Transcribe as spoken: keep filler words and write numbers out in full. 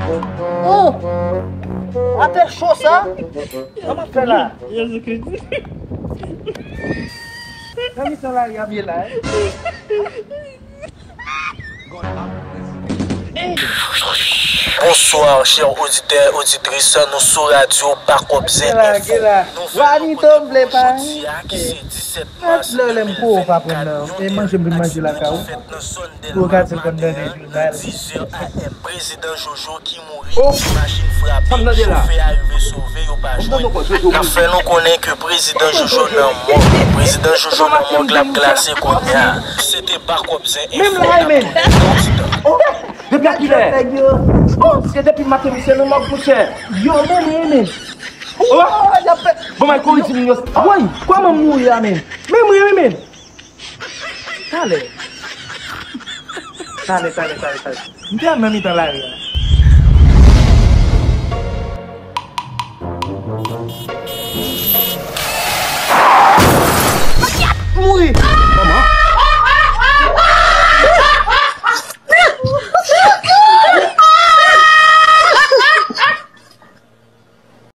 Oh! Atè cho sa! Sa m ap fè la? Nan mitan lari a m ye la, wi. Bonsoir, chers auditeurs et auditrices, nou sou radyo Bakòp Zen Enfo. Nou fè yon pwodèm pou jodi a, ki se disèt mas de mil vennkat, yon dèt atis ki fèt nan zòn Dèlma, maten, nan dizè a m. Prezidan Jojo ki mouri, ti machin frape, chofè a rive sove, yo pa jwenn. N ap fè nou konnen ke Prezidan Jojo nan mòg. Prezidan Jojo nan mòg la ap glase kounye a. Se te Bakòp Zen Enfo, n ap tounen nan ti tan. Depi a kilè? Oh, se depi maten misye nan mòg, monchè. Yo, men, men, men. Oh, y ap fè. Bon, may kouri di moun yo. Woy, kòman m mouri a, men? Men mwen, men, men. Talè. Talè, talè, talè, talè. M te nan mitan lari a.